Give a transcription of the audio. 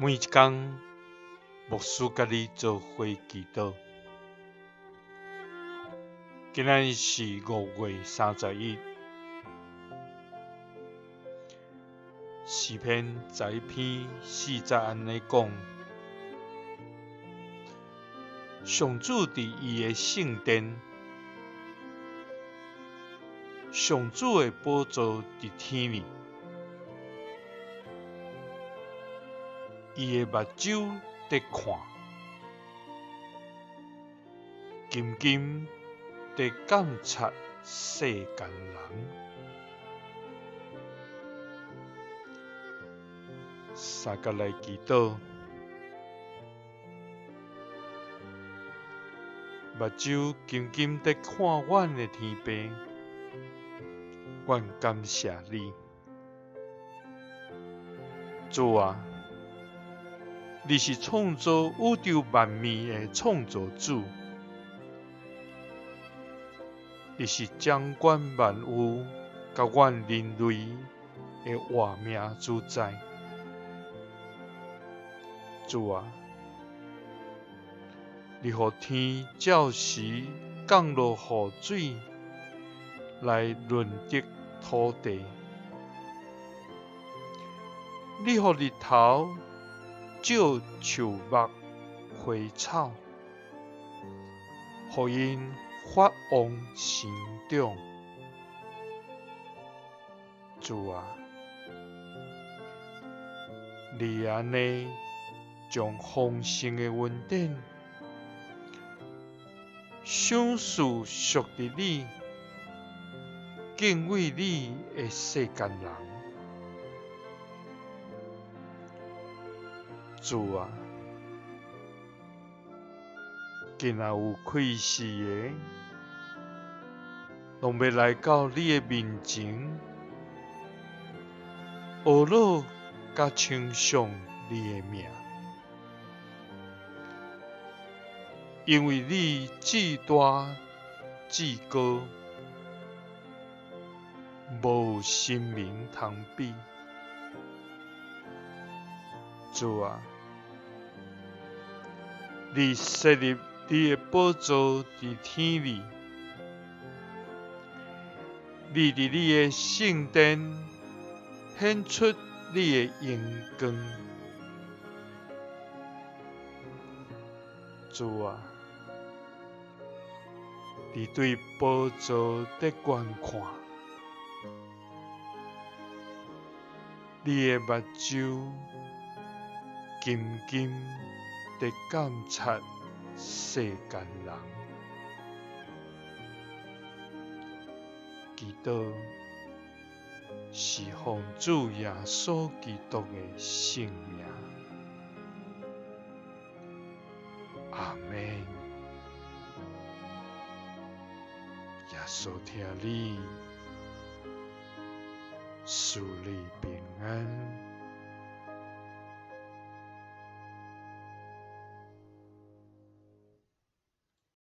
每一工，牧師佮你做伙祈禱。今仔日是5月31，詩篇11篇4節按呢講：上主佇伊的聖殿，上主的寶座佇天裡。伊的目睭佇看，緊緊佇監察世間人。三佮來祈禱，目睭緊緊佇看阮的天父，阮感謝你，主啊！你是創造宇宙萬物的創造主，你是掌管萬有佮阮人類的活命主宰。主啊，你予天照時降落雨水來潤澤土地，你予日頭照樹木花草，予𪜶發旺生長。主啊，你按呢將豐盛的恩典賞賜屬佇你、敬畏你的世間人。主啊，今仔有氣勢的，攏欲來到你的面前，呵咾佮稱頌你的名，因為你至大至高，無有神明通比。主啊，你設立你的寶座佇天裡，你佇你的聖殿顯出你的榮光。主啊，你對寶座佇觀看，你的目睭緊緊佇監察世間人。祈禱是奉主耶穌基督的聖名。阿們。耶穌疼你，賜你平安。